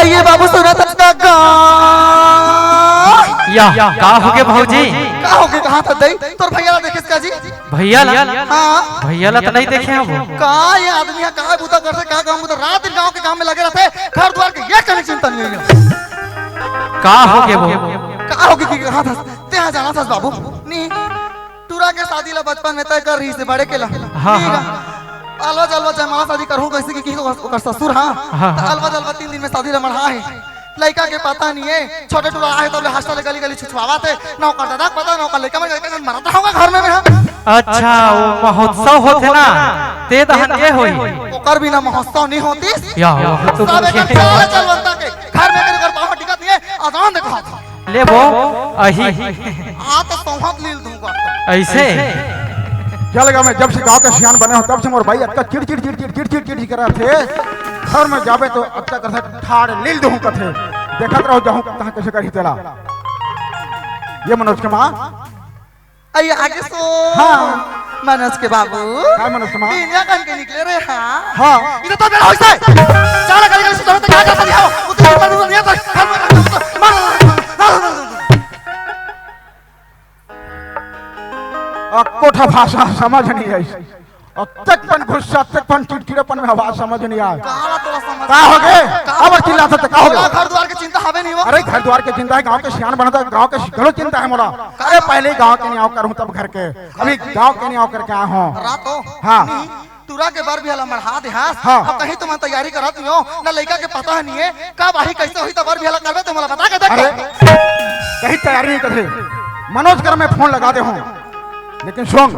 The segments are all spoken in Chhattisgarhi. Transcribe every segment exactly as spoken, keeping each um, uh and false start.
ये बाबू सुनत हस का गा? या, का होगे भौजी? का होगे, कहाँ था दई? तोर भैया ला देखेस का जी? भैया ला? हाँ। भैया ला त नहीं देखे हँव वो। का ये आदमी हे, का बुता करथे, का काम बुता, रात दिन गाँव के काम में लगे रहिथे, घर दुवार के एक कनी चिंता नहीं हे। का होगे वो? का होगे कि कहाँ था? तेहा जाना था बाबू? नहीं। टूरा के शादी ला बचपन में तय कर रहिस हे बड़े के ला। हाँ, ठीक हाँ। हे। अलवा जलवा जयमाला शादी करहूँ कहिस हे कि, कि ओकर ससुर, हाँ। हाँ, त हाँ। अलवा जलवा तीन दिन में शादी ला मढ़ा हे। लइका के पता नहीं हे, छोटे टूरा आहे तब ले hostel ले गली गली छुछवावत हे, ना ओकर दादा के पता, ना ओकर लइका मन के, मरत रहूँगा घर में मैं, हाँ। अच्छा, वो महोत्सव होथे ना, ते दहन के होही। ओकर बिना महोत्सव नहीं होतिस। या, वो तो सब एक मुख्य चल, चल बनता के, घर में कर पाँव टिकत नहीं हे, अजान देखा। ले वो, अही। आ तो सौंहत लील दूंगा। ऐसे? चल गा, मैं जब से गांव के सियान बने हँव, तब से मोर बाई अतका चिड़, चिड़, चिड़, चिड़, चिड़, चिड़, चिड़, चिड़ करत हे। घर में जाबे तो अतका करथे, ठाड़ लील दूँ कथे। देखत रहो, जाहूँ कहाँ कैसे करही तेला। ये मनोज के माँ। अई आगे सो। हाँ। मनोज के बाबू। का मनोज के माँ? बिनिया कान के निकले रे, हाँ। हाँ। इधर तो बेरा होइस हे। चल, गली गली सुतल हे, तो कहाँ जाता नहीं हो? उतनी बार नहीं आता। अक्को ठा भाषा समझ नहीं आई। अउ तक पन गुस्सा, तक पन चिड़चिड़ापन में आवाज समझ नहीं आए। काला तोला समझ का होगे? का? अब चिल्लात हे, का होगे? तोला घर दुवार के चिंता हवे नहीं हो? अरे, घर दुवार के चिंता हे, गांव के सियान बनत हे, गांव के घलो चिंता हे मोला। अरे, पहले ही गांव के नियाव करहूं तब घर के। अभी गांव के नियाव करके आए हँव। रात हो? हाँ। नहीं, टूरा के बर बिहा ला मढ़ा दे हस। हाँ। अब कहीं तुमन तैयारी करत नहीं हो, ना लइका के पता नहीं हे, कब आही, कैसे होही, त बर बिहा ला करबे, त मोला बता के देख। अरे, कहीं तैयारी नहीं करथे। मनोज कर मैं फोन लगा दे हँव। लेकिन सुन,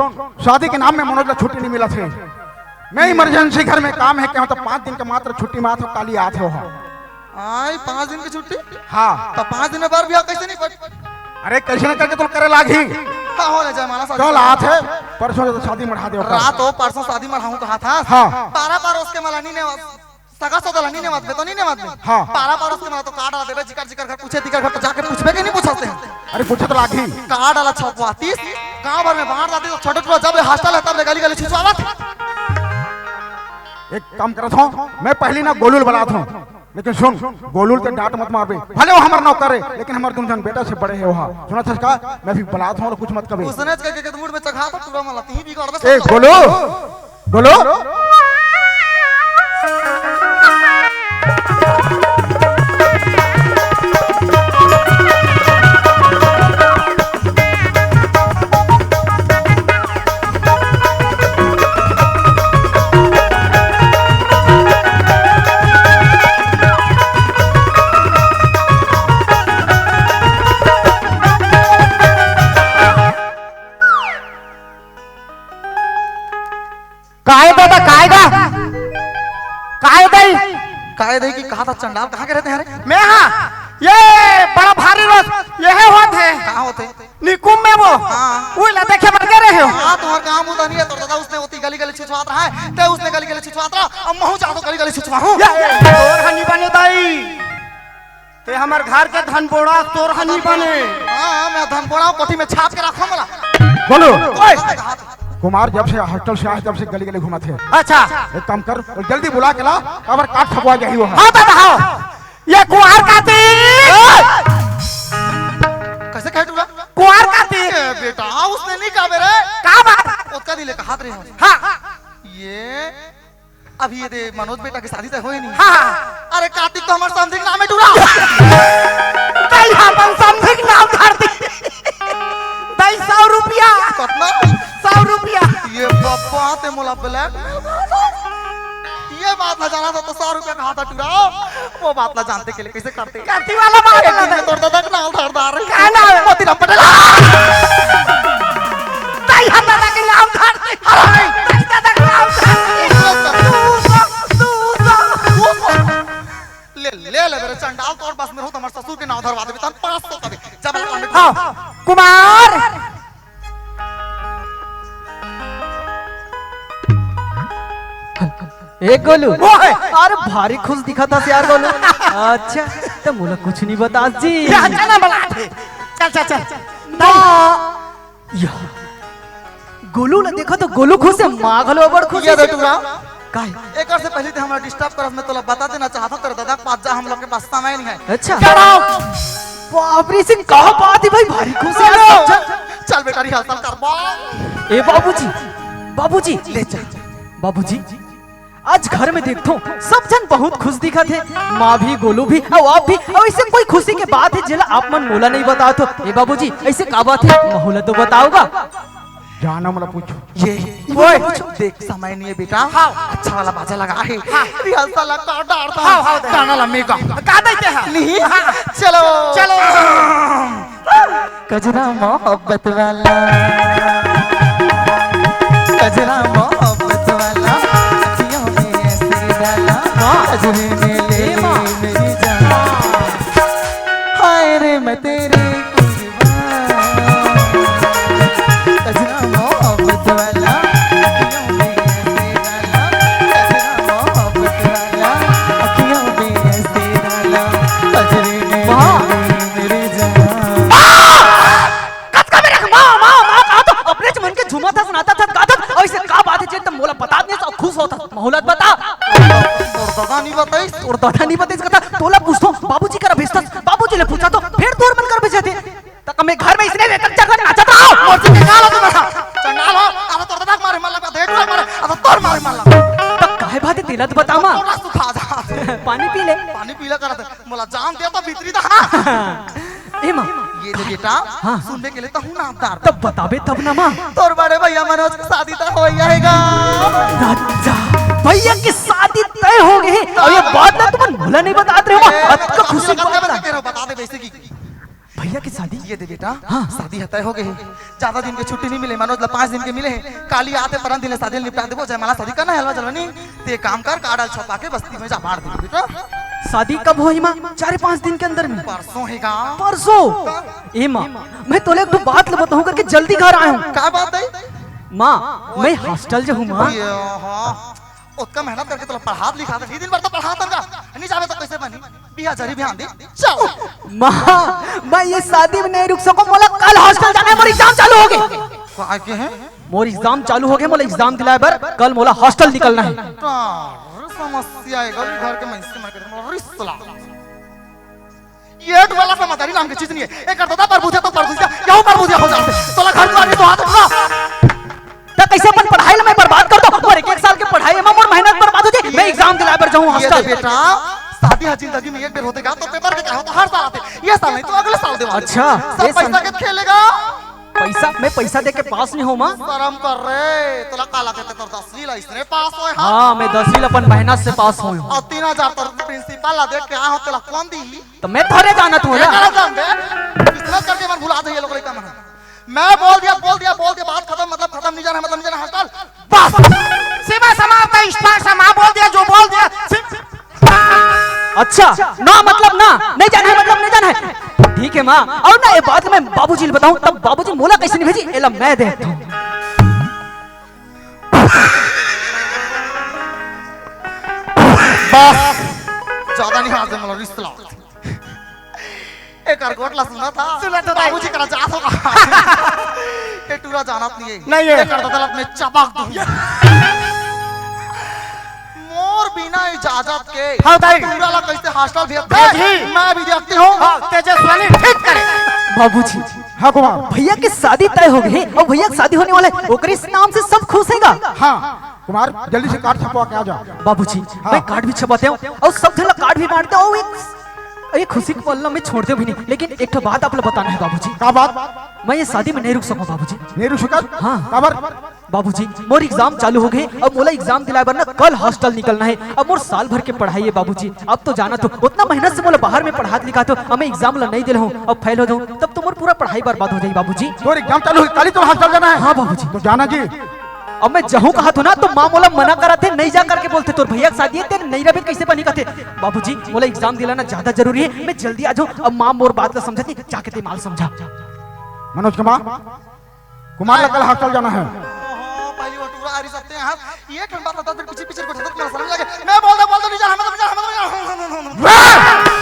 शादी के नाम में मनोज ला छुट्टी नहीं मिलत हे। मैं emergency घर में काम हे, कहेंव त पाँच दिन के मात्र छुट्टी मात हो, काली आत हो। आई, पाँच दिन की छुट्टी? हाँ। त पाँच दिन में बर बिहा कैसे नहीं पड़? अरे, कैसे न करके तो करे लागही। हाँ, हो ले जयमाला शादी। कल आत हे, परसों तो शादी मढ़ा दे ओकर। रात हो, परसों शादी मढ़ाहूँ कहा था। हाँ। पारा परोस के मला नहीं नेवत, सगा सौदा ला नहीं नेवत बे, तो नहीं नेवत बे। हाँ। पारा परोस के मला तो का डाला देबे, जिकर जिकर घर पूछे, तिकर घर तो जाके पूछबे कि नहीं पूछते हैं? अरे, पूछत लागही। का डाला छपवातीस, गांव भर में बांट जाती तो छोटे टूरा जब hostel हे तब ले गली गली छुछवावत। एक काम करत हँव, मैं पहली ना गोलू ल बलात हँव। लेकिन सुन, गोलू ल ते डांट मत मारबे, भले वो हमर नौकर हे, लेकिन हमर दुनो झन बेटा से बड़े हे ओहा। सुनत हस का? मैं भी बलात हँव अउ कुछ मत कबे। उसने के, के, के मूड में चघा था, टूरा मला तीन बिगड़ दे। ए, गोलू, गोलू। काय दादा, काय गा? काय दई? काय दई कि कहा था चंडाल, कहाँ के रहते हैं रे? मैं हाँ, ये बड़ा भारी रोज, ये है होत है। कहाँ होते? निकुम में वो। हाँ। वो ला देखे बर गे रहे हो। हाँ, तुम्हार काम होता नहीं है, तो दादा उसने होती गली गली छुछवात रहा है, ते उसने गली गली छुछवात रहा, अब महू जातो गली गली छुछवाहूँ। ये, ये, तोर हनी बने दाई। ते हमर घर के धन बोड़ा, तोर हनी बने। हाँ, मैं धन बोड़ा कोठी में छाप के रखा मला। बोलो। ओए, कुमार जब से hostel से आए, तब से गली गली घूमत हे। अच्छा। एक काम कर, जल्दी बुला के ला, काबर काट थपवा जाही वो। हाँ दादा, हाँ। ये कुंवार काती। कैसे कहे टूरा? कुंवार काती। ए बेटा, उसने नहीं कहा बे रे। का बात? ओतका दिले कहात रहे हो। हाँ। ये अभी ये दे मनोज बेटा के शादी तय होए नहीं। हाँ। अरे कार्तिक तो हमार समधी के नाम हे टूरा। तई अपन समधी के नाम धर दी। दई सौ रुपया। कितना? सौ रुपया। ये बाबा ते मोला blackmail कर दे। ये बात ना जाना था तो सौ रुपया कहा था टूरा। वो बात ना जानते के लिए कैसे करते? करती वाला बात एक ना दिन में था। तोर दादा के नाम धर दार। का नाम है? मोतीराम पटेल। ताई हम दादा के नाम धर दे। अरे। ताई दादा के नाम धर दे। दू सौ, दू सौ। ले, ले, ले, मेरे चंडाल तोर बस में हो, तुम्हारे ससुर के नाम धरवा देबे, तन पाँच सौ तबे। जब हाँ, कुमार। ए गोलू। ओए! अरे भारी खुश दिखत हस यार गोलू। अच्छा, त मोला कुछ नहीं बतास जी। ये अच्छा ना बला थे। चल, चल, चल। ना। या। गोलू ला देखा तो गोलू खुश है, माँ घलो बड़ खुश ये है। दे टूरा। काय? एक एकर से पहले ते हमला डिस्टर्ब करस, मैं तोला बता देना चाहत हूँ, तेरे दादा के पास जा, हम लोग के पास समय नहीं है। अच्छा। Get out! बाप रे सिंह, का बात है भाई, भारी खुश है आज। चल बेटा, रिहर्सल करबो। ए बाबूजी, बाबूजी, ले चल। बाबूजी, आज घर में देखथों, सब झन बहुत खुश दिखत हे, माँ भी, गोलू भी, अउ आप भी, अउ ऐसे कोई खुशी के बात है जेला आप मन मोला नहीं बतात हो। ए बाबूजी, ऐसे का बात है, महू ला तो बताओ गा। जाना मोला पूछो। ये, ओए, देख, समय नहीं है बेटा। हाँ। अच्छा वाला बाजा लगा है। हाँ। रिहर्सल ला काट डारता हूँ। हाँ, हाँ, दे। गाना ला मैं गाऊँ। गा देते हैं। नहीं। हाँ। चलो। चलो। कजरा मोहब्बत वाला, कजरा मोहब्बत वाला, अखियों में ऐसे डाला, हाँ। कजरे में ले ए माँ। मेरी जान। हाय रे मैं तेरे कुर्बान। कजरा मोहब्बत वाला, अखियों में ऐसे डाला, कजरा मोहब्बत वाला, अखियों में ऐसे डाला, कजरे में वाह। ले मेरी जान। कतका मेरे माँ, माँ, माँ कहा तो अपने मन के झूमत हस, नाचत हस, गात हस, अउ ऐसे का बात है जे तुम मोला बता दे, सब खुश होत हस, महू ला बता। तोर दादा नहीं बताइस? तोर दादा नहीं बताइस कथा, तोला पूछथों, बाबूजी करा भेजथस, बाबूजी ले पूछा तो फिर तोर मन कर भेजथे। त मैं घर में इसने लेकर चढ़कर नाचत रहा। मोर से निकाल हो तुम्हारा। चंडाल हो, अब तोर दादा के मारे मन लगा, देख मारे, अब तोर मारे मन लगा। त काहे बात है, तेला तो बता माँ। तोरा सुखा जा। पानी पी ले। पानी पीला करत, मोला जान दे तो भीतरी दा। ए माँ। ये दे बेटा, हाँ। सुनने के लिए तो हूँ नामदार। तब बताबे तब ना माँ। तोर बड़े भैया मनोज की शादी तो हो ही जाएगा। अच्छा, भैया की शादी तय हो गई। अउ ये बात ना तुमन मोला नहीं बतात रहे हो माँ। ए, अतका खुशी की बात ना। कह रहा हूँ, बता दे वैसे की। भैया की शादी? ये दे बेटा, हाँ। शादी ह तय हो गई है। ज्यादा दिन के छुट्टी नहीं मिले, मनोज ला पाँच दिन के मिले हैं। काली आते परन दिन ले शादी निपटा देबो, जयमाला शादी करना है, हलवा जलवा नहीं। ते काम कर, कार्ड छपा के बस्ती में जा बांट दे बेटा। शादी कब होही माँ? चार पाँच दिन के अंदर में। परसों है का? परसों? ए माँ, मैं तोले एक ठो बात ल बताहूँ करके जल्दी घर आए हूँ। का बात है? माँ, मैं हॉस्टल जाहूँ माँ। ये, हाँ। ओतका मेहनत करके तोला पढ़ात लिखात हे, दिन भर तो पढ़ात हन का, नहीं जाबे तो कैसे बनी? बिहा जरी बिहान दे, जाओ। माँ, मैं ये शादी में नहीं रुक सकूँ, मोला कल हॉस्टल जाना है, मोर एग्जाम चालू हो गए। काय के है? मोर एग्जाम चालू हो गए, मोला एग्जाम दिलाए बर कल मोला हॉस्टल निकलना है। तार समस्या है, गली घर के मनसे मन के मोला रिश्ता। ये वाला समझदारी नाम की चीज नहीं है। एक करता था परभुजा तो परभुजा, यहू परभुजा हो जाते। तोला घर द्वार नहीं तो हाथ उठा। त कैसे अपन पढ़ाई ल मैं बर्बाद कर दो? मोर एक, एक साल के पढ़ाई म मोर मेहनत बर्बाद हो जाए। मैं एग्जाम दिलाए बर जाऊँ ये हॉस्टल। तो बेटा, शादी ह जिंदगी में एक बेर होते का, तो पेपर के क्या होता, हर साल आते। ये साल नहीं तो अगले साल देवा। अच्छा, सब ये पैसा साल के खेलेगा। पैसा, मैं पैसा दे के पास नहीं हो माँ। शर्म कर रे, तोला काला देते तोर दसवीं ला इसने पास होए, हाँ? हाँ, मैं दसवीं ला अपन मेहनत से पास होए हूँ। अउ तीन हजार तोर प्रिंसिपल ला दे के आए हो, तोला कौन दी? त मैं थोरे जानत हूँ ना। ये गलत जानत हे। इतना करके मन भुला दे ये लोग लइका मन। मैं बोल दिया, बोल दिया, बोल दिया, बात खतम, मतलब खतम, नहीं जाना, मतलब नहीं जाना हॉस्टल। बस। सीमा समाप्त है, स्पष्ट है, माँ बोल दिया, जो बोल दिया। सिम- अच्छा, ना मतलब ना, नहीं जाना है मतलब नहीं जाना है। ठीक है माँ, अउ ना ये बात मैं बाबूजी ल बताहूँ, तब बाबूजी मोला कैसे नहीं भेजी, एला मैं देखता हूँ। बस, ज्यादा नहीं हाथ दे, मोला रिश्ता लाओ। एकर गोठ ला सुना था? सुना था, बाबूजी करा जात होगा। ये टूरा जानत नहीं है। नहीं है। एकर दतलत में चपक दूंगा। मोर बिना इजाजत के हाँ, दाई। टूरा ला कैसे हॉस्टल भेज दे? भेजी। मैं भी देखती हूँ। हाँ, तेजस्वनी ठीक करे। बाबूजी। हाँ, कुमार। भैया की शादी तय हो गई है अउ भैया की शादी होने वाला है, ओकरे नाम से सब खुश हैगा। हाँ, कुमार, जल्दी से कार्ड छपवा के आ जा। बाबूजी, हाँ। मैं कार्ड भी छपाते हूँ अउ सब झन ला कार्ड भी बांटते हूँ। एक, एक खुशी के पल ला मैं छोड़ते भी नहीं, लेकिन एक ठो बात आप ला बताना है बाबूजी। का बात? मैं ये शादी में नहीं रुक सकूँ बाबूजी। नहीं रुक सकत? हाँ। काबर? बाबूजी, मोर एग्जाम चालू हो गए, अब मोला एग्जाम दिलाए बर ना कल हॉस्टल निकलना है। अब मोर साल भर के पढ़ाई है बाबूजी, अब तो जानत हो, उतना मेहनत से मोला बाहर में पढ़ात लिखात हो, अब मैं एग्जाम ला नहीं दे रहूं, अब फेल हो जाऊं, तब तो मोर पूरा पढ़ाई बर्बाद हो जाई बाबूजी। तोर एग्जाम चालू होई, काली तोर हॉस्टल जाना है। हाँ बाबूजी। तो जाना जी। अब मैं जहूं कहा तो ना, तो माँ मोला मना करत हे, नहीं जा करके बोलथे, तोर भैया के शादी है, तेरे नहीं रहे कैसे बनी कहथे। बाबूजी, मोला एग्जाम दिलाना ज्यादा जरूरी है, मैं जल्दी आ जाऊं। अब माँ मोर बात ला समझत नहीं, जाके ते माँ ला समझा। मनोज कुमार, कुमार ला कल हॉस्टल जाना है। ओहो, पहली वो टूरा आ रही सकते हैं, हाँ। ये ठंड बात बता, फिर पीछे पीछे को ठंडक में शर्म लगे। मैं बोल दे, बोल दे, नहीं जाना, मतलब, नहीं जाना, मतलब, नहीं जाना।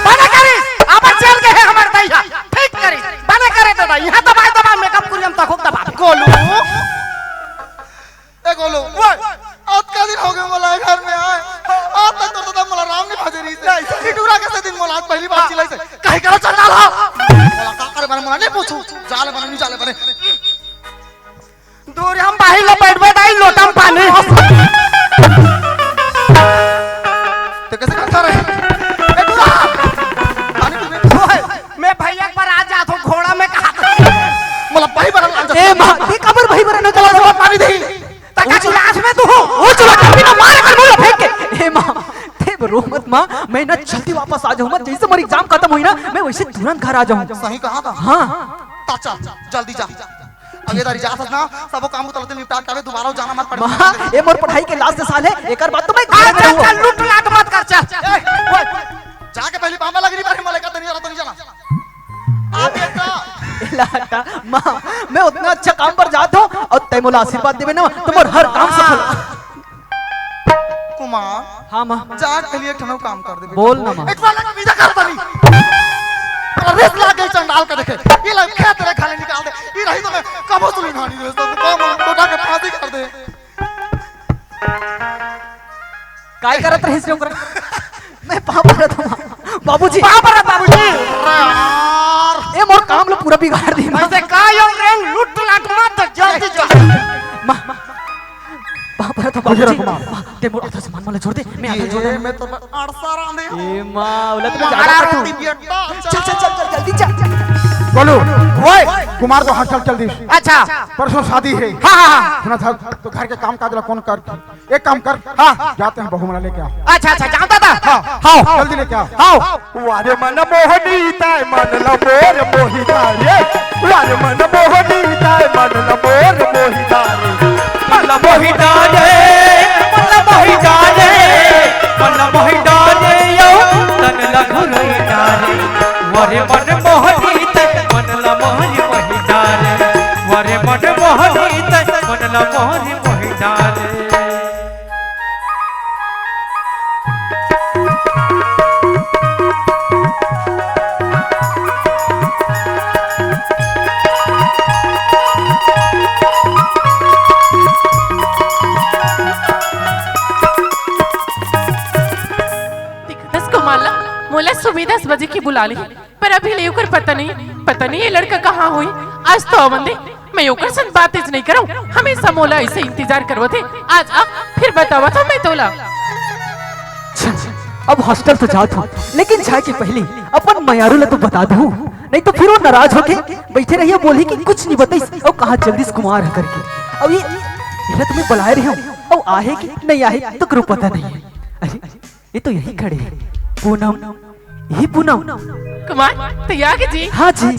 बने करी, अब चल गए हैं हमारे दैया। ठीक करी, बने करे दादा, यहाँ दबाए दबा, मेकअप कुरियम तक खूब दबा। गोलू, ए गोलू, ओए। अतका दिन हो गए मोला घर में आए। पहली बार चिल्लाइस हे, काहे करा चंडाल हा? मोला का करे बने, मोला नहीं पूछू, जा ले बने, नहीं जा ले बने। दूर हम बाहिर ले बैठबे दाई, लोटा म पानी। ते कइसे करत रहे? ए, दूरा! पानी पीबे। ओए, मैं भैया के बरात जात हूँ, घोड़ा में कहा। मोला भाई बना लान ए माँ, ते काबर भाई बना चला, चला, पानी दे। तका गिलास में तू हो। ओ चला, कभी ना मार कर मुंह फेंक के। ए माँ, ते रो मत माँ, मैं ना जल्दी वापस आ जाऊँ माँ, जैसे मोर exam खत्म होही ना, मैं वैसे तुरंत घर आ जाऊँ। सही कहा था। हाँ। ता चल, जल्दी जा। अब ये दारी जात हस ना, सबो काम को तलते निपटा के आबे, दोबारा जाना मत पड़े। माँ, ये मोर पढ़ाई के last साल हे, एकर बाद तो मैं घर में रहूँगा। चल, लूट लाट मत कर, चल। ए, ओए, जाके पहली पामा लग रही बारे, मले का तनी जरा, तनी जरा। आ बेटा। ए लाटा, माँ, मैं उतना अच्छा काम पर जात हूँ अउ तैं मोला आशीर्वाद देबे ना, तो मोर हर काम सफल। कुमार, हाँ माँ। जा के लिए एक ठन काम कर दे बेटा। बोल ना माँ। एक बार लगा विदा कर दनी। अरे रेस लाग गई चंडाल का देखे। ये लग खेत रे खाले निकाल दे। ये रही तो मैं कबो सुनी नानी रे, तो कम लोटा के फांसी कर दे। काय करत रहिस रे ओकरा? मैं पाँव परत हूँ माँ। बाबूजी। पाँव परत बाबूजी। अरे यार। ए मोर काम लो पूरा बिगाड़ दी माँ। ऐसे का यो रे लूट लाट मत जल्दी जल्दी। माँ, माँ। बाप रे, तो बाबूजी। माँ, ते मोर आधा सामान मोला छोड़ दे, मैं आधा छोड़ दे। मैं तो अड़सा रहा हूँ। ए माँ, ओला तो मैं ज्यादा मारा करता हूँ। रोटी बेटा, चल, चल, चल, चल, जल्दी चल। बोलो, ओए, कुमार तो हॉस्टल चल दी। अच्छा। परसों शादी है। हाँ, हाँ, हाँ। सुना था, तो घर के काम काज ला कौन कर? एक काम कर, हाँ। जाते हैं बहू मना लेके आओ। अच्छा, अच्छा, जानता था। हाँ, हाँ। जल्दी लेके आओ। हाँ। वारे मन मोहनी ताय मन ला मोर मोहिता रे। वारे मन मोहनी ताय मन ला मोर मोहिता रे। मन ला मोहिता रे, मन ला मोहिता रे, मन ला मोहिता रे, यो तन ला घुरैता रे। वारे मन मोहनी ताय मन ला मोर मोहिता रे। वारे मन मोहनी ताय मन ला मोर मोहिता रे। देखथस कुमार ला, मोला सुबह दस बजे के बुला ले। पर अभी ले ओकर पता नहीं, पता नहीं ये लड़का कहाँ होही। आज तो आवन दे, मैं ओकर संग बातेच नहीं करंव। हमेशा मोला ऐसे इंतजार करवत हे। आज आ, फिर बतावत हंव मैं तोला। अच्छा, अब हॉस्टल तो जात हंव, लेकिन जाए के पहली अपन मयारू ला तो बता दूं, नहीं तो फिर वो नाराज होके बैठे रही, बोलही कि कुछ नहीं बताइस अउ कहाँ चल दिस कुमार ह करके। अब ये, ये तुम्हें बुलाए रहे हो, अब आहे कि नहीं आहे, तो करो पता नहीं है। अरे, ये तो यही खड़े हैं। पूनम, यही पूनम। कुमार, तैं आगे जी? हाँ जी।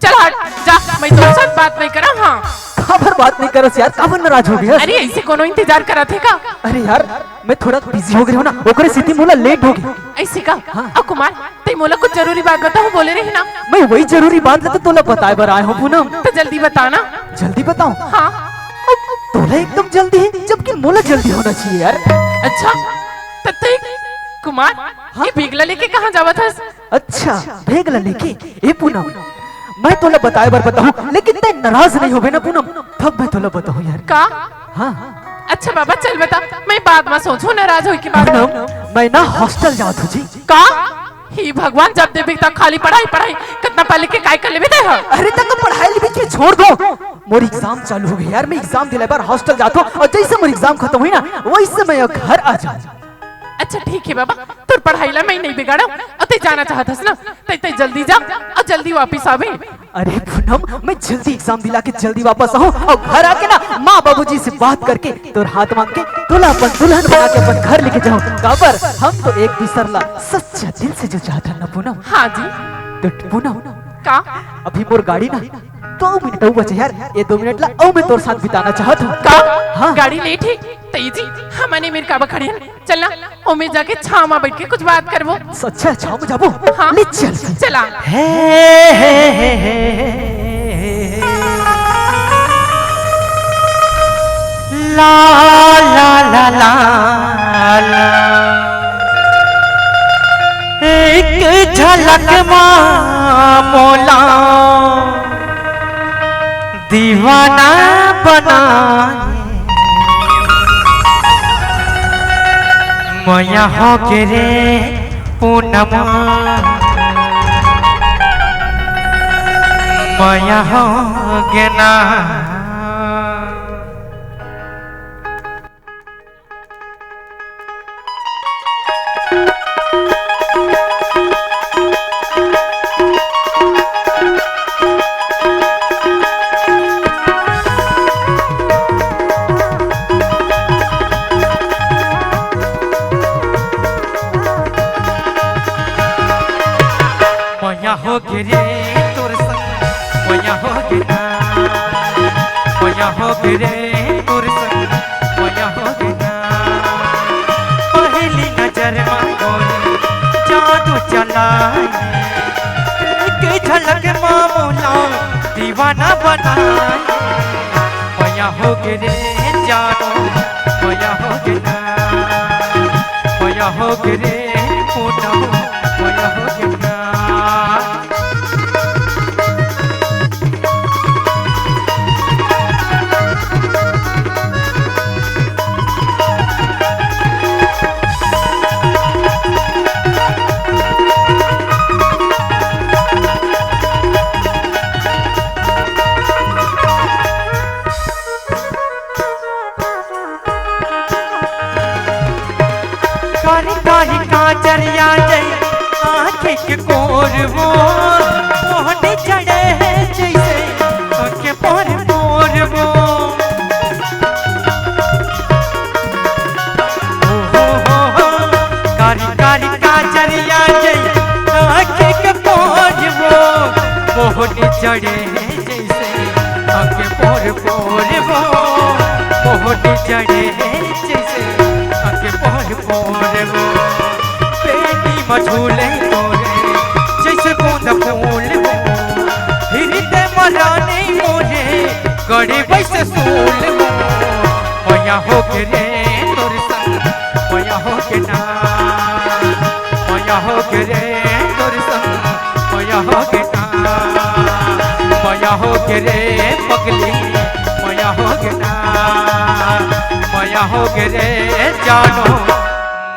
चल हट, जा, मैं तोर साथ बात नहीं करा, हाँ। काबर बात नहीं करस यार, काबर नाराज हो गया? अरे, ऐसे कोनो इंतजार करत हे का? अरे यार, मैं थोड़ा बिजी हो गया हूँ ना, ओकरे सेती मोला लेट हो गया। ऐसे का? हाँ। अब कुमार, तैं मोला कुछ जरूरी बात बताहूँ, बोले रही ना। मैं वही जरूरी बात ला तो तोला बताए बर आए हंव पूनम। तो जल्दी बता ना। जल्दी बताऊँ? हाँ। तोला एकदम जल्दी है, जबकि मोला जल्दी होना चाहिए यार। अच्छा, तो तैं कुमार, हाँ? ये bag ला लेके कहाँ जावत हस? अच्छा, bag ला लेके? ए पूनम, मैं तोला बताए बर बताहूँ, लेकिन तैं नाराज नहीं होबे ना पूनम, तब मैं तोला बताहूँ यार। का? हाँ। अच्छा बाबा, चल बता, मैं बाद में सोचहूँ, नाराज होए के बाद। पूनम, मैं ना हॉस्टल जात हंव जी। का? हे भगवान, जब देखबे तब खाली पढ़ाई, पढ़ाई। कितना पढ़ लिख के काय कर लेबे तैं ह? अरे, तक पढ़ाई लिख के छोड़ दो। मोर exam चालू हो गए यार, मैं exam दिलाए बर हॉस्टल जात हंव अउ जैसे मोर exam खत्म होही ना, वैसे मैं घर आ जाहूँ। अच्छा ठीक है बाबा, तोर पढ़ाई ला मैं नहीं बिगाड़ंव। अउ तैं जाना चाहत हस ना, तैं, तैं जल्दी जा अउ जल्दी वापिस आबे। अरे पूनम, मैं जल्दी exam दिला के जल्दी वापस आहूँ अउ घर आके ना माँ बाबूजी से बात करके तोर हाथ मांग के तोला अपन दुल्हन बना के अपन घर लेके जाहूँ। काबर हम तो एक दूसर ला सच्चा दिल से जो चाहत हन ना पूनम। हाँ जी। तो पूनम, का? अभी मोर गाड़ी ना दो मिनट अउ बचे यार, ये दो मिनट ला अउ मैं तोर साथ बिताना चाहत हंव। का? हाँ। गाड़ी लेट हे? तैं जी, हमन ए मेर काबर खड़े हन? चल ना, ओमे जाके छाँव म बैठ के कुछ बात करबो। अच्छा, छाँव म जाबो? हाँ। ले चल। चला। हे, हे, हे, हे, हे। ला, ला, ला, ला, ला। एक झलक मा मोला दीवाना बनाए। मया हो के रे पूनम, मया होगे ना। मया होगे रे तोर संग, मया होगे ना। मया होगे रे तोर संग, मया होगे ना। पहली नजर मा गोरी जादू चलाए, एक झलक मा मोला दीवाना बनाए। मया होगे रे जानो, मया होगे ना। मया होगे रे पूनम, मया होगे ना। कारी कारी काजरिया जई आँखी के कोर वो, मोहनी चढ़े है जैसे आँखें पोर पोर वो। ओ हो हो हो, कारी कारी काजरिया जई आँखी के कोर वो, मोहनी चढ़े है जैसे आँखें पोर पोर वो, मोहनी चढ़े है जैसे आँखें पोर पोर वो। बेनी म झूले तोरे जैसे गोंदा फूल वो, हृदय म रानी मोरे गड़ी वैसे सूल वो। मया होगे रे तोर संग, मया होगे ना। मया होगे रे तोर संग, मया होगे ना। मया होगे रे पगली, मया होगे ना। मया होगे रे जानो,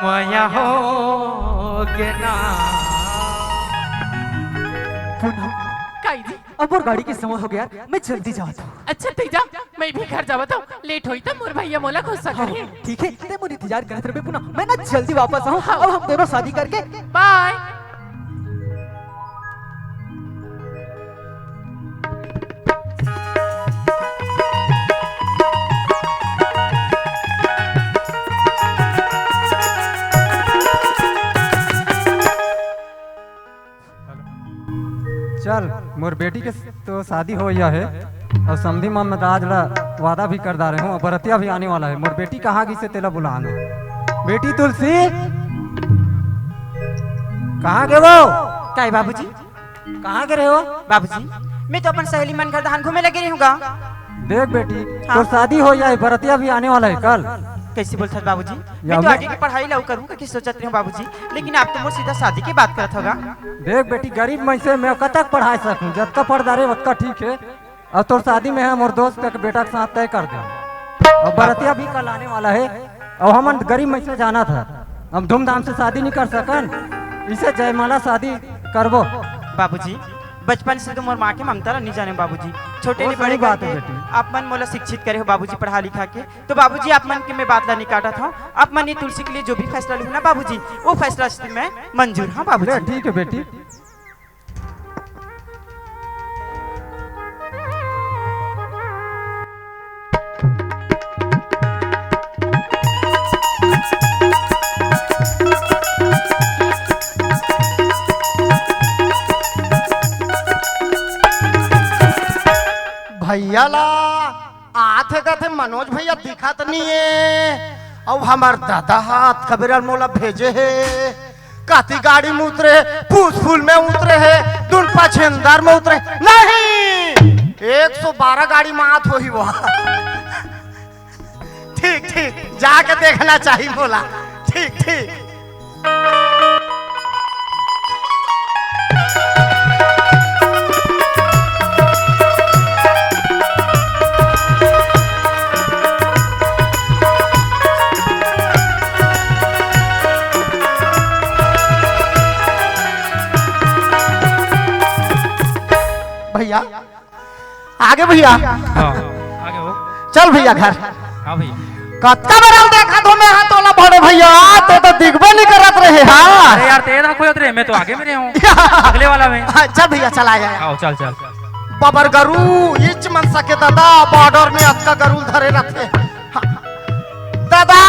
मया होगे ना। पूनम, काई जी? अब मोर गाड़ी के समय होगे यार, मैं जल्दी जावत हूँ। अच्छा, तैं जा, मैं भी घर जावत हूँ। लेट होई त मोर भैया मोला गुस्सा हाँ, करही। ठीक है, तैं मोर इंतजार करत रहिबे पूनम, मैं ना जल्दी वापस आहूँ। हाँ। अब हम दोनों शादी करके बाय। चल, मोर बेटी के तो शादी होवइया हे, अउ समधी मन राज ला वादा भी कर डारे हूँ, अउ बरतिया भी आने वाला हे। मोर बेटी कहाँ गिसे, तेला बुलान दे। बेटी तुलसी, कहाँ गे वो? काय बाबूजी? कहाँ गे रहे हो? बाबूजी, मैं तो अपन सहेली मन घर दहान घूमे लगे रहे हूँ गा। देख बेटी, हाँ। तोर शादी होवइया हे, बरतिया भी आने वाला हे कल। कइसे बोलथस बाबूजी? मैं तो मैं आगे के पढ़ाई ला करूँ कहिके सोचत रहे हूँ बाबूजी, लेकिन आप तो मोर सीधा शादी के बात करत हव गा। देख बेटी, गरीब मनसे मैं कतक पढ़ाए सकूँ, जतका पढ़ डारे ओतका ठीक हे। अउ तोर शादी मैं ह मोर दोस्त के बेटा के साथ तय कर दे। अउ बरतिया भी कल आने वाला हे। अउ हमन गरीब मनसे जानत हस, हम धूमधाम से शादी नइ कर सकन, इसे जयमाला शादी करबो। बाबूजी, बचपन से तो मोर माँ के ममता ला नइ जाने बाबूजी। छोटे वो ले बड़े सही बात हे करके बेटी। आप मन मोला शिक्षित करे हो बाबूजी, पढ़ा लिखा के। तो बाबूजी, आप मन के मैं बात ला नइ काटत हूँ, आप मन ये तुलसी के लिए जो भी फैसला लूँ ना बाबूजी, वो फैसला से मैं मंजूर हूँ बाबूजी। ले, ठीक हे बेटी। भैया ला आथे कथे मनोज भैया दिखत नइ हे, अउ हमर दादा हा अतका बेरा मोला भेजे हे, कती गाड़ी में उतरे हे, फूसफूल में उतरे हे, दुन पछेंदर में उतरे हे, नहीं, एक सौ बारह गाड़ी में आत होही वो। ठीक, ठीक, जाके देखना चाहिए मोला। ठीक, ठीक। भैया, आगे भैया। हाँ, आगे हो। चल भैया घर। हाँ भैया। कतका बरल देखा तो मैं हाँ तोला बड़े भैया, तो तो दिखबे नहीं करत रहे हाँ। अरे यार, तेरा कोई उतरे, मैं तो आगे में रहे हूँ। अगले वाला में। हाँ, चल भैया, चल आ जाए। आओ, चल, चल। बबर गरु, इच मन सके दादा, बॉर्डर में अतका गरु धरे रथे। हाँ। दादा।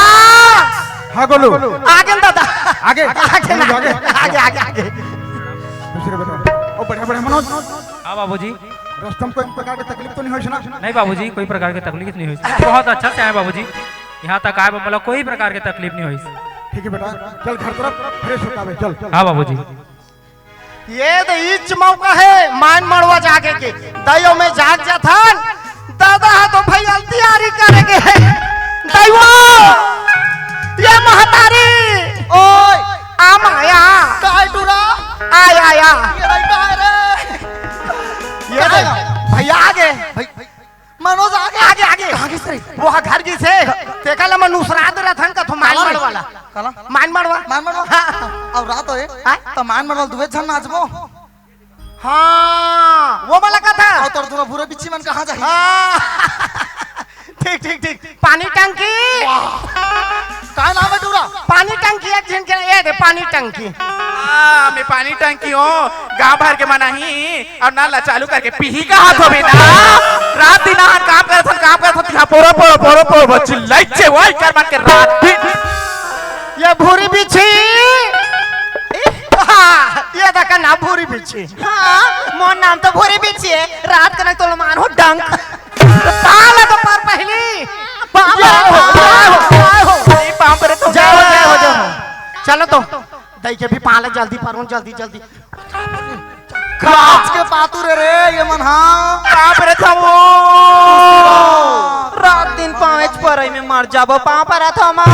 हाँ, गोलू। आगे न दादा। आगे। आगे ना। आगे। आगे, आगे, आगे। दूसरे बेटा। ओ, बढ़िया, बढ़िया, मनोज। हाँ, बाबूजी। रस्ता में कोई प्रकार के तकलीफ तो नहीं होइस ना? नहीं बाबूजी, कोई प्रकार के तकलीफ नहीं होइस। बहुत अच्छा से आए बाबूजी। यहाँ तक आए, मतलब, कोई प्रकार के तकलीफ नहीं होइस। ठीक है बेटा, चल घर तरफ, फ्रेश होके आवे, चल, चल। हाँ बाबूजी। ये तो इच मौका है, मायन मड़वा जाके के। दइयो में जाग जाथन, दादा हा तो भैया तैयारी करेंगे। दइवो, ये महतारी। ओए। आ माया। काय टूरा? आय, आय, आ। ये नहीं काय रे? ये काय? भैया आगे। भाई, भाई। मनोज आगे। आगे, आगे। कहाँ गिस रे? वो घर गिस हे। तेका ला मन उसरात रथन का तो मायन काला रे? मड़वा ला। काला? मायन मड़वा। मायन मड़वा? हाँ। अउ रात होए। हाँ? त मायन मड़वा दुबे झन नाचबो। हाँ, वो वाला का था। अउ तोर दूनों भूरे बिच्छी मन कहाँ जाही? हाँ। ठीक, ठीक, ठीक। पानी टंकी। वाह। का नाम है टूरा? पानी टंकी एक झन के, ए दे पानी टंकी। हाँ, मैं पानी टंकी हूँ। गांव भर के मन आही अउ नल ला चालू करके पीही का हाथ होबे ना। रात दिन आन काम करत हन, काम करत हन, यहाँ पोरो, पोरो, पोरो, पोरो, बच्ची लइचे वही कर मन के रात दिन। ये भूरी बिच्छी। हाँ, ये देखा ना भूरी बिच्छी। हाँ, मोर नाम तो भूरी बिच्छी है। रात कनक तो लमान हो डंक। ताला तो पर पहली। बाप रे, बाप रे। ये बाप रे, तो जय हो, जय हो, जय हो। चलो तो, दई के भी पाला जल्दी परो, जल्दी, जल्दी। काच के पातू रे रे, ये मन हाँ। बाप रे, था वो। रात दिन पाँच परई में मर जाबो, पाँव परत हमा।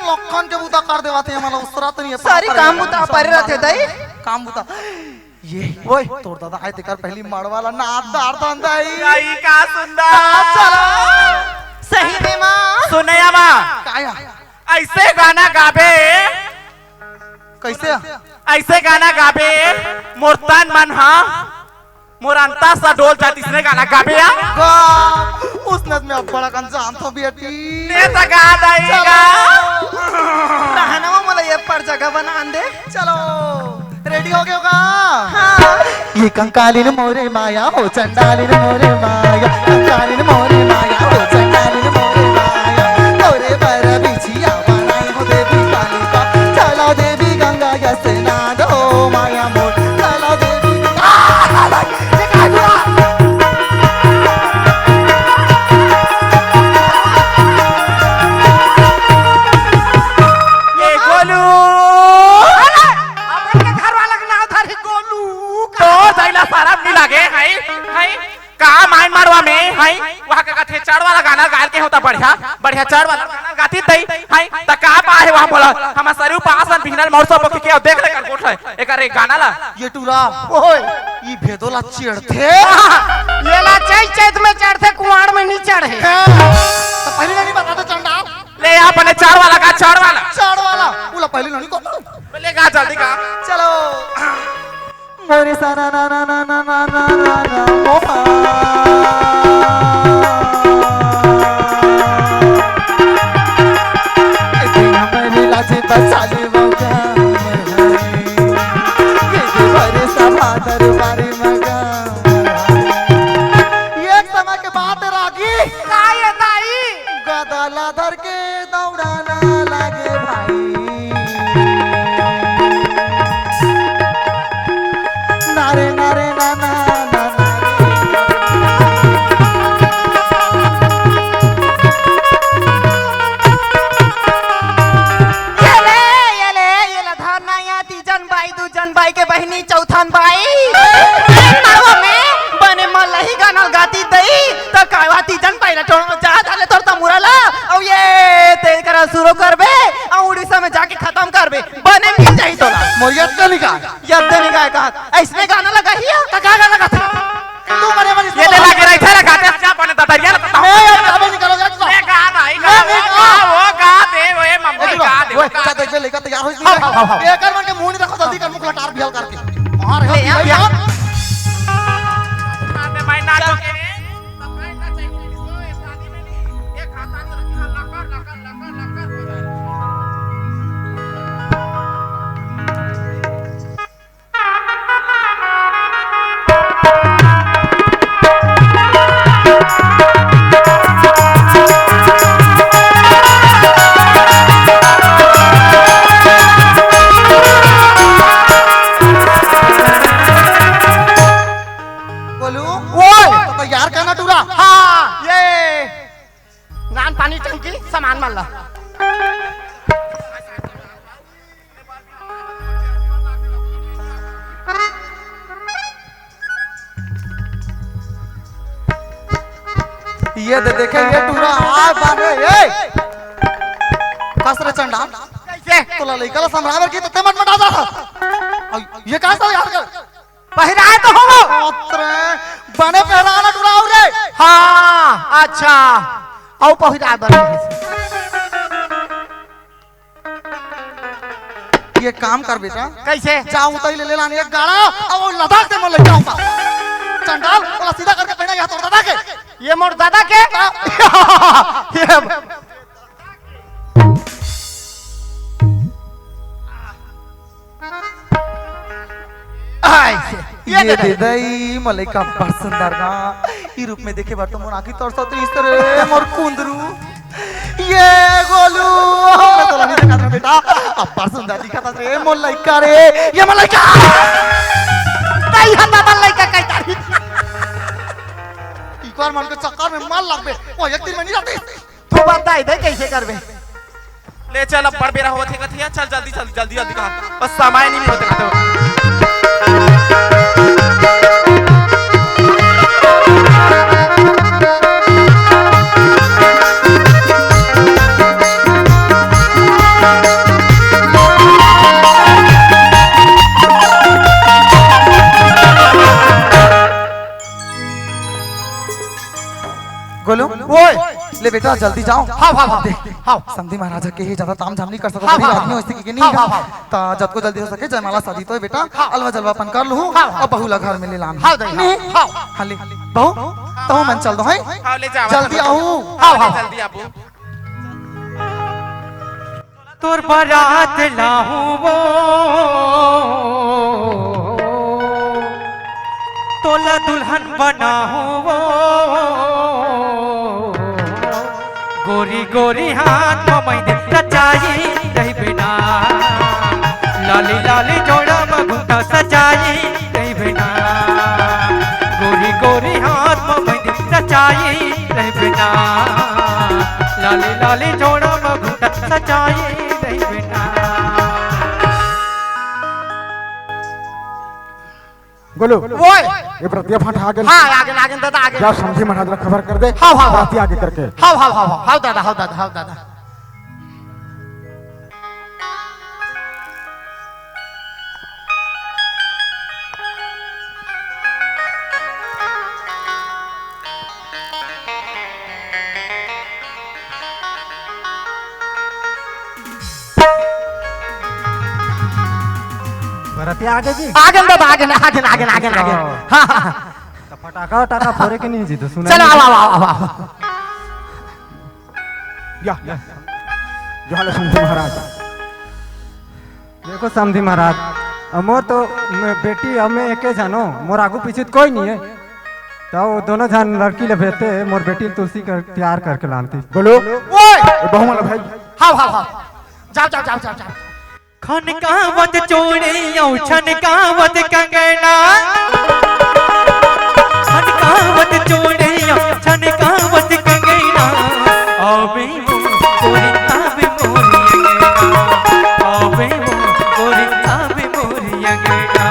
लखन के बूता कर देवा थे, मतलब, उसरा तो नहीं है, सारी पाँव काम बूता परे रहते दई। काम बूता। ये, ओए, तोर दादा आए तेकर पहली मड़वा ला नाच डार दन दई। आई का सुंदर। चलो। सही में माँ। सुनया माँ। काया? ऐसे गाना गाबे। कैसे? ऐसे गाना गाबे, मोर तन मन हा, मोर अंता सा डोल जात, इसने गाना गाबे या? गा, उसने मैं अब बड़ा कन जानत हों बेटी। ने त गा दई चलो। गा। रहना वो मोला ये पर जगह बना दे। चलो, रेडी हो गए होगा? हाँ। ये कंकालिन मोरे माया हो, चंडालिन मोरे माया, कंकालिन मोरे माया हो, चंडालिन मोरे माया, तोरे बर बिछिया बनाई हो देवी कालिका, चलो देवी गंगा स्नान हो माया मोर, चलो देवी गंगा। आ, आ, आ, ये का हुआ? ये गोलू। अरे, अपन के घर वाला के नाम धरी गोलू। तो दैला शरम नहीं लागे, हई, हई। का मायन मड़वा में, हई? वहाँ का कथे चढ़ वाला गाना गाय के होता बढ़िया, बढ़िया चढ़ वाला गाना गाती तई, हई? त का पा है वहाँ बोला? हम सरु पास अन बिहनल मौर सब के देख ले कर गोठ है। एकर एक गाना ला। ये टूरा। ओए। ई भेदो ला चिढ़थे। ये ला चैत चैत में चढ़थे, कुआड़ में नहीं चढ़े। हाँ। तो पहले नहीं बता दो चंडाल। ले आ, अपने चार वाला का, चार वाला। चार वाला। बोला पहले नहीं को। ले गा, जल्दी गा। चलो। मोरे सारा ना ना ना ना ना ना ना ना ओ माँ। ए बिना मेरी लाज बचा ले वो गाँव में। ये दे भरे सभा दरबारी मगा। एक समय के बात रागी। का ये दाई? गदा ला धर के दौड़ाना लागे भाई। नारे, नारे, ना, ना, ना, ना रे। ये ले, ये ले, ये ले, धरना या तीजन बाई, दूजन बाई के बहिनी, चौथन बाई। ए, मारवा में बने मलही गाना गाती दई, त कावा तीजन बाई ला टोन जा धाले तोर तमुरा ला। अउ ये ते करा शुरू करबे, अउ उड़ीसा में जाके खत्म करबे। बने मिल जाही तोला। मोर यद का निकाय। यद का निकाय कहा। ऐसने गाना लगा ही है। का, का गाना गाथे? तू मरे मरे ये ले लागे रही थे, लगा दे, क्या बने ददरिया लगता हूँ। ए, यार, अबे निकलो, यार, तो। ले गा भाई, ले, गा, ले, गा, गा। वो गा दे, वो ए मम्मी ए, गा दे, वो वो गा अच्छा, दे। देख ले, लेकर तैयार हो इसलिए। हाँ, हाँ, हाँ, हाँ। ये कर मन के मुंह नहीं रखो, जल्दी कर, मुख लटार बिहाल करके। वहाँ रहो, ले, भाई, यार। यार। गा दे भाई, नाच पानी टंकी, सामान मन ला। ये दे देखे, ये टूरा आय बाने, ए! कस रे चंडाल। कइसे? तोला लइका ला समझावे की तो ते मटमटा जात हस। अउ ये का सा यार कर? पहिराय तो होवो। अतरे, बने पहिराना टूरा अउ रे। हाँ, अच्छा। अउ पहिराय बर। ये काम कर बेटा। कइसे? जा उतई ले, ले लान एक गाड़ा, अउ लद्दाख ते मोर लइका उता। चंडाल, ओला सीधा करके पहिना, ये तोर ददा के। ये मोर ददा के? हाँ। ये आय, ये ये दे दे दे। दई, मोर लइका अब्बड़ सुंदर ना। ई रूप में देखे बर तो मोर आँखी तरसत रहिस रे, मोर कुंदरू। ये गोलू, मैं तोला नहीं देखा था बेटा, अब्बड़ सुंदर दिखत हस रे, मोर लइका रे, ये मोर लइका। दई हा ददा लइका कहि डारिस। इकर मन के चक्कर में मत लगबे, ओ एक दिन में नहीं रहती। तू बता दे कइसे करबे। ले चल, अब्बड़ बेरा होवत हे कथे, चल जल्दी, जल्दी, जल्दी, जल्दी कहा, बस समय नहीं मिलत हे कथे। गोलू, ओए। ले बेटा, जल्दी जाओ। हाँ, हाँ, हाँ। देख, हाँ। समधी महाराज के ही ज्यादा ताम झाम नहीं कर सकत, हाँ, गरीब हाँ, आदमी हाँ। हो, ऐसे के नहीं हाँ, है। हाँ, हाँ। ता जतको जल्दी हो सके, जयमाला शादी तो है बेटा, हाँ। अलवा जलवा अपन कर लूँ, हाँ, हाँ। अब बहू ला घर में ले लान। हाँ, दई, नहीं। हाँ। हाँ, ले। बहू, तहूँ मन चल दो, हैं? हाँ, ले जाओ। जल्दी आओ। हाँ, हाँ। जल्दी आओ। तोर बरात लाहूं वो, तोला दुल्हन बनाहूं वो। गोरी गोरी हाथ में मेहंदी रचाई रहिबे ना, लाली लाली जोड़ा में घुंघटा सजाई रहिबे ना। गोरी गोरी हाथ में मेहंदी रचाई रहिबे ना, लाली लाली जोड़ा में घुंघटा सजाई रहिबे ना। गोलू, ओए। ये बरतिया फाट आगे। हाँ, आगे, आगे, दादा, आगे। जा समधी महाराज ला खबर कर दे। हाँ, हाँ, हाँ। बरतिया आगे करके। हाँ, हाँ, हाँ, हाँ, हाँ, दादा, हाँ, दादा, हाँ, दादा। बरतिया आगे जी। आगे न दादा, आगे न, आगे न, आगे न, आगे न, आगे न। हाँ। हाँ, हाँ, हाँ। तो फटाका वटाका फोरे के नहीं जी, तो सुना चलो, नहीं। आओ, आओ, आओ, आओ, आओ। या, या। जो हाल है समधी महाराज। देखो समधी महाराज, अब मोर तो म-, बेटी, अब मैं एके झन हों, मोर आगू पीछू त कोई नहीं है। तो वो दोनों झन लड़की ले भेजते, मोर बेटी ल तुलसी कर, तैयार करके लानती। बोलो। ओए! ए, बहू वाला भाई। हाव, हाव, हाव। जाओ, जाओ, जाओ, जाओ, जाओ। खनकावत चूड़ी अउ छनकावत कंगना। खनकावत चूड़ी अउ छनकावत कंगना। आवे वो गोरी, आवे मोरी अंगना। आवे वो गोरी, आवे मोरी अंगना।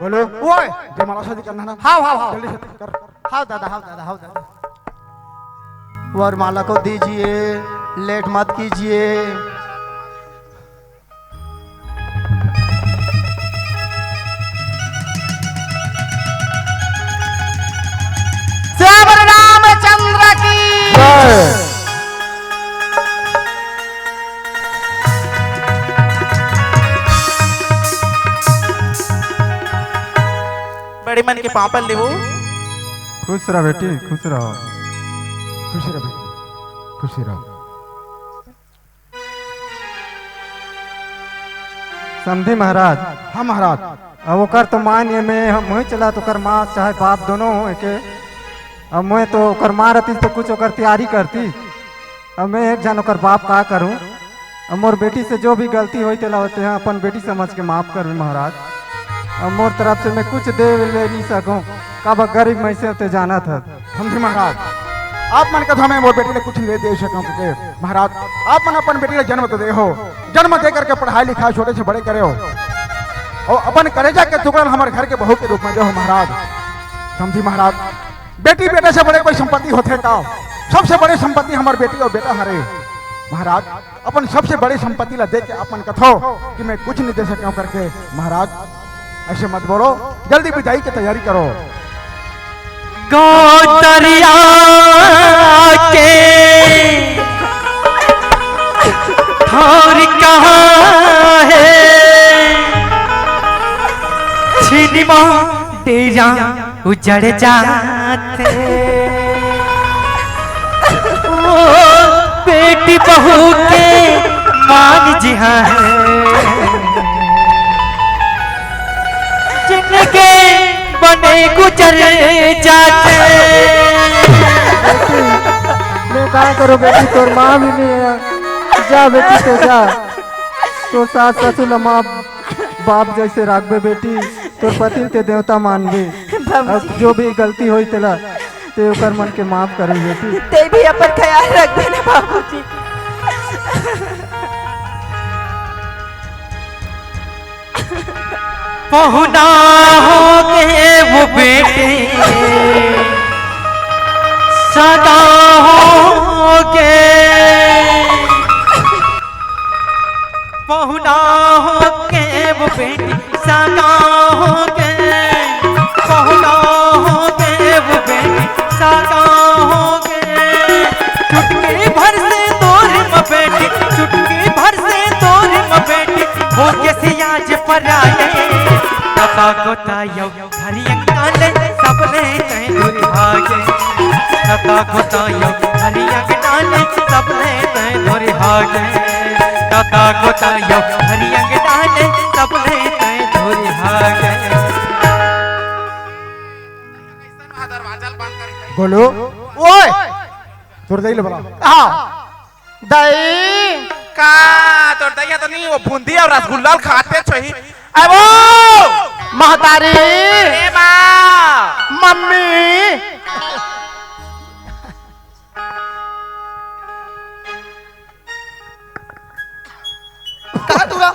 बोलो। ओए। जयमाला शादी करना ना। हाव, हाव, हाव। जल्दी से कर। हाव दादा, हाव दादा, हाव दादा। वरमाला को दीजिए, लेट मत कीजिए। श्याम रामचंद्र की जय। बड़े मन के पाँव पर लेवो। खुश रह बेटी, खुश रहो। खुश रह बेटी, खुश रहो। समधी महाराज। हाँ महाराज। अब ओकर तो मान ये मैं, हम वही चला तो ओकर माँ चाहे बाप दोनों हो एके। अब मैं तो ओकर माँ रहती तो कुछ ओकर तैयारी करती। अब मैं एक झन ओकर बाप का करूं? अब मोर बेटी से जो भी गलती होई तेला होते हैं अपन बेटी समझ के माफ कर महाराज। अब मोर तरफ से मैं कुछ दे ले नहीं सकूं, काबर गरीब मैं से होते जाना था। समधी महाराज। आप मन कथो मैं मोर बेटी ला कुछ नहीं दे सकंव कहिके। महाराज, आप मन अपन बेटी ला जन्म तो दे हो, जन्म दे करके पढ़ाई लिखाई छोटे से बड़े करे हो, अउ अपन करेजा के टुकड़ा ला हमर घर के बहू के रूप में दे हो महाराज। समधी महाराज, बेटी बेटा से बड़े कोई संपत्ति होथे का? सबसे बड़े संपत्ति हमर बेटी अउ बेटा हरे महाराज। अपन सबसे बड़े संपत्ति ला दे के अपन कथो कि मैं कुछ नहीं दे सकंव करके। महाराज, ऐसे मत बोलो, जल्दी विदाई की तैयारी करो। गोतरिया के ठौर कहाँ हे? छिनिमा डेरा उजड़ जाथे। ओ बेटी बहू के मान जिहाँ हे, जिनके बने गुजर जाथे। बेटी, मैं का करूँ बेटी, तोर माँ भी नहीं है। जा बेटी, तो जा, तोर सास ससुर ला माँ बाप जैसे राखबे बेटी, तोर पति ल ते देवता मानबे। बाबूजी। अब जो भी गलती होई तेला ते ओकर मन के माफ करे बेटी। ते भी अपन ख्याल रखबे ना बाबूजी। पहुना हो गे वो बेटी, सगा हो गे। पहुना हो गे वो बेटी, सगा हो गे। पहुना हो गे वो बेटी, सगा हो गे। चुटकी भर से तोर म बेटी, चुटकी भर से तोर म बेटी, हो गे सियाज पराए। तता गोता यो हरियंगाले सबले तैं धुरी भागे। तता गोता यो हरियंगाले सबले तैं धुरी भागे। तता गोता यो हरियंगाले सबले तैं धुरी भागे। गोलू, ओए, तोर दाई ले बुला। हाँ। दाई। का तोर दइया तो नहीं, वो बूंदी अउ रसगुल्ला ल खाते छोही। अरे वो! महतारी। ए माँ। मम्मी। का तू रहा?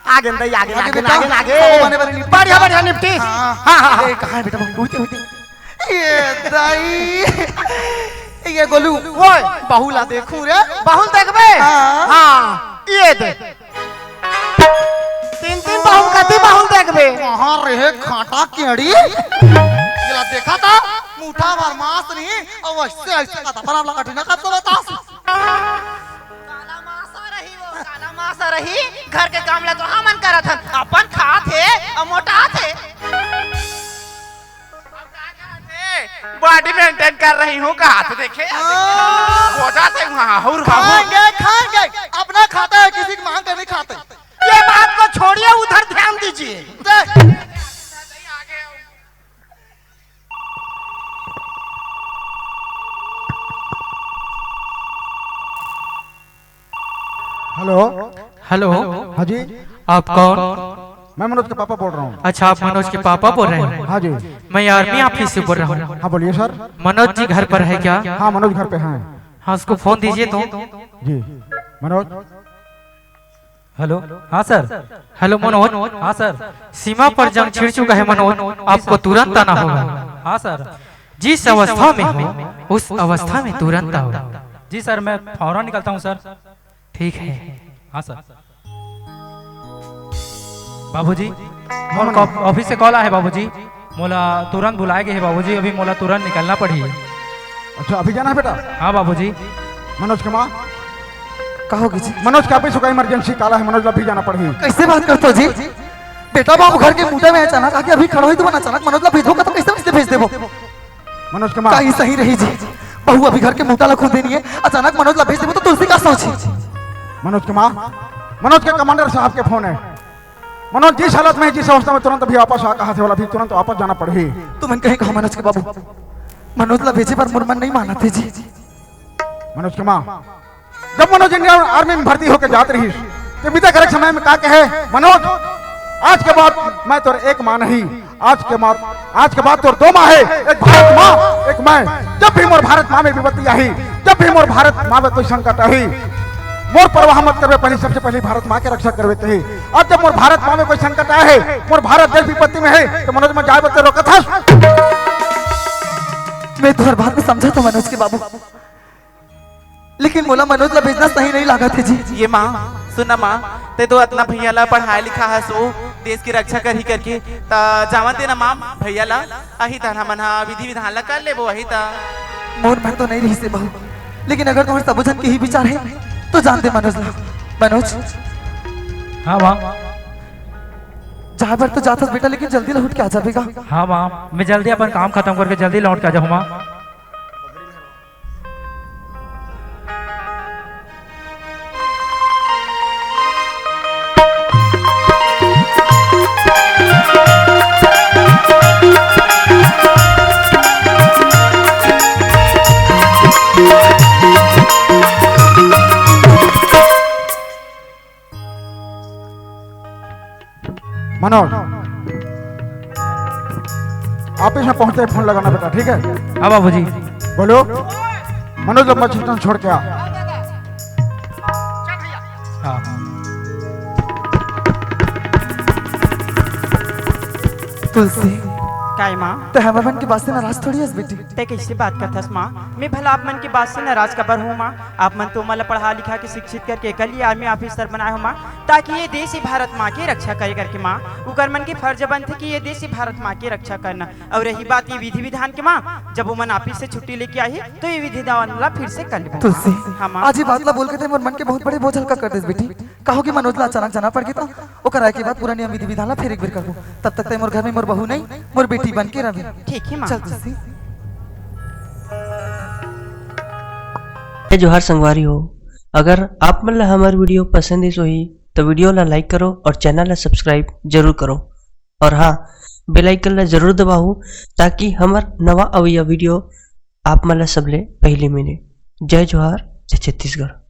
आगे दाई, आगे, आगे आगे, बेटा। आगे, आगे। सब बने बने निपटी। बढ़िया, बढ़िया निपटी। हाँ। हाँ, हाँ, हाँ। ए, कहाँ है बेटा? उठे, उठे। ये दाई, ये गोलू, ओए, बहू ला देखू रे। बहू ल देखबे? हाँ। हाँ, ये दे। तीन तीन बहू कती बहू ल देखबे? कहाँ रहे खाटा केड़ी? ये ला देखा था, मुठा भर मांस नहीं, अउ ऐसे, ऐसे कथा पर आप ला कठिना कर तो बतास। काला मासा रही वो, काला मासा रही, घर के काम ला तो हमन करत हन, अपन खात हे अउ मोटात हे। अब का कहत हे? बॉडी मेंटेन कर रही हूँ, कहा तो देखे। हाँ। हो जाते वहाँ, हुर खाएंगे, खाएंगे। अपना खाता है, किसी की मांग के नहीं खाते। ये बात को छोड़िए, उधर ध्यान दीजिए। दे। हेलो। हेलो। हाँ जी। आप कौन? मैं मनोज के पापा बोल रहा हूँ। अच्छा, आप मनोज के पापा बोल रहे हैं? हाँ जी। मैं आर्मी ऑफिस से बोल रहा हूँ। हाँ, बोलिए सर। मनोज जी घर पर है क्या? हाँ, मनोज घर पे हैं। हाँ, उसको फोन दीजिए तो। जी, मनोज। हेलो। हाँ सर। हेलो मनोज। हाँ सर। सीमा पर जंग छिड़ चुका है मनोज, आपको तुरंत आना होगा। हाँ सर। जिस अवस्था में हो, उस अवस्था में तुरंत आओ। जी सर, मैं फौरन निकलता हूँ सर। ठीक है। हाँ सर। बाबूजी, मोर कॉ-, ऑफिस से कॉल आए हे बाबूजी, मोला तुरंत बुलाए गे हे बाबूजी, अभी मोला तुरंत निकलना पड़ही। अच्छा, अभी जाना है बेटा? हाँ बाबूजी। मनोज के माँ। का हो गे जी? मनोज के ऑफिस का इमरजेंसी कॉल आए हे, मनोज ला अभी जाना पड़ही। कैसे बात करथो जी? बेटा बाबू घर के मुंडा में अचानक आके अभी खड़ा होही तो अचानक मनोज ला भेजबो का तो कैसे, कैसे भेज देबो? मनोज के माँ। का ई सही रही जी? बहू अभी घर के मुंडा ला खोदे नइ हे, अचानक मनोज ला भेज देबो तो तुलसी का सोचही? मनोज के माँ, मनोज के कमांडर साहब के फोन है। मनोज जिस हालत में, जिस अवस्था में, तुरंत अभी वापस आ, कहा से वाला अभी तुरंत वापस जाना पड़ही। तुमन कहे कहा मनोज के बाबू, मनोज ला भेजे बर मोर मन नहीं मानत हे जी। मनोज के माँ, जब मनोज इंडियन आर्मी में भर्ती होके जात रहिस, तो विदा करे के समय में का कहे, "मनोज, आज के बाद मैं तोर एक माँ नहीं, आज के बाद, आज के बाद तोर दो माँ हे, एक भारत माँ, एक मैं। जब भी मोर भारत माँ में विपत्ति आही, जब भी मोर भारत माँ में कोई संकट आही, मोर परवाह मत करबे, पहली, सबसे पहली भारत माँ के रक्षा करबे तही। और जब मोर भारत माँ में कोई संकट आए हे, मोर भारत देश विपत्ति में हे, तो मनोज, मैं जाए बर तैं रोकत हस। मैं तोर बात में समझा तो मनोज के बाबू, लेकिन मोला मनोज ला भेजना सही नहीं लागत हे जी। ये माँ, सुन ना माँ, तैं तो अतना भैया ला पढ़ाए लिखा हस, ओ देश की रक्षा करही करके, त जावन दे ना माँ भैया ला, अही त हमन हा विधि विधान ला कर लेबो, अही त। मोर मन तो नहीं रहिस हे बहू, लेकिन अगर तुम्हारे सबो झन के ही विचार हे, तो जान दे मनोज ला। मनोज। हाँ माँ। जाए बर तो जात हस बेटा, लेकिन जल्दी लौट के आ जाबे गा। हाँ माँ, मैं जल्दी अपन काम खतम करके जल्दी लौट के आ जाहूँ माँ। मनोज, ऑफिस में पहुंचते ही फोन लगाना बेटा, ठीक है? हाँ बाबूजी। बोलो, मनोज लंबा चिंतन छोड़ के आ। हाँ। तुलसी। काय माँ? तैं हमर मन के बात से नाराज थोड़ी हस बेटी। तैं कैसे बात करथस माँ? मैं भला आप मन के बात से नाराज कबर हूँ माँ? आप मन तो मोला पढ़ा लिखा के शिक्षित करके एकर लिए आर्मी ऑफिसर बनाए हो माँ, ताकि ये देश ही भारत माँ के रक्षा करे करके माँ। उकर मन के फर्ज बनथे कि ये देश ही भारत माँ के रक्षा करना। और रही बात ये विधि विधान के माँ, जब वो मन ऑफिस से छुट्टी लेके आही, तो ये विधि विधान ला फिर से कर लेबो। तुलसी, हाँ माँ। आज ये बात ला बोल के तैं मोर मन के बहुत बड़े बोझ हल्का कर देस बेटी। कहो कि मनोज ला अचानक जाना पड़ गे, तो ओकर आए के बाद पूरा नियम विधि विधान ला फिर एक बेर करबो। तब तक तैं मोर घर में मोर बहू नहीं, मोर बेटी बन के रहे। ठीक है माँ। चल तुलसी। जय जोहार संगवारी हो, अगर आप मन ला हमर वीडियो पसंद आइस होही, तो वीडियो ला लाइक करो और चैनल ला सब्सक्राइब जरूर करो। और हाँ, बेल आइकन ला जरूर दबाओ, ताकि हमर नवा अवइया वीडियो आप मन ला सबले पहली मिले। जय जोहार, जय छत्तीसगढ़।